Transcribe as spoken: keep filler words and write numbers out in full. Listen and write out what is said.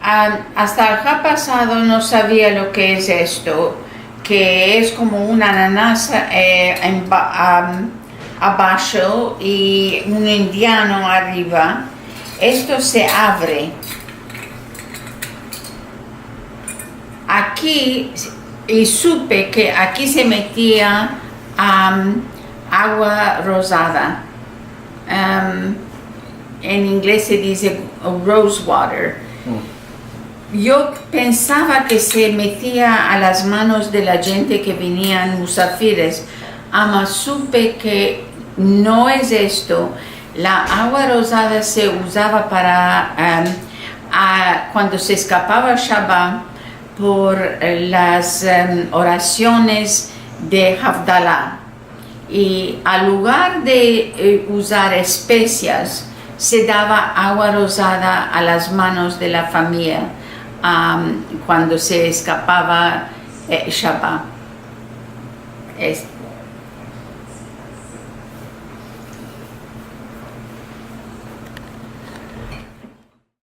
Am, asta el Hap pasado no savia lo ke es esto, ke es komo un ananas, eh, en ba-, am, abasho i un indiano arriva. Esto se avre. Aki, i supe ke aki se metia, am, agua rozada. Am, en ingles se dize rose water. Yo pensava ke se metia a las manos de la djente ke venian musafires, ama supe ke no es esto. La agua rozada se uzava para, am, a, kuando se eskapava Shaba por, eh, las, em, orasiones de Havdalah. I al lugar de, eh, uzar espesias, se dava agua rozada a las manos de la famiya, am, kuando se eskapava, eh, Shaba. Es-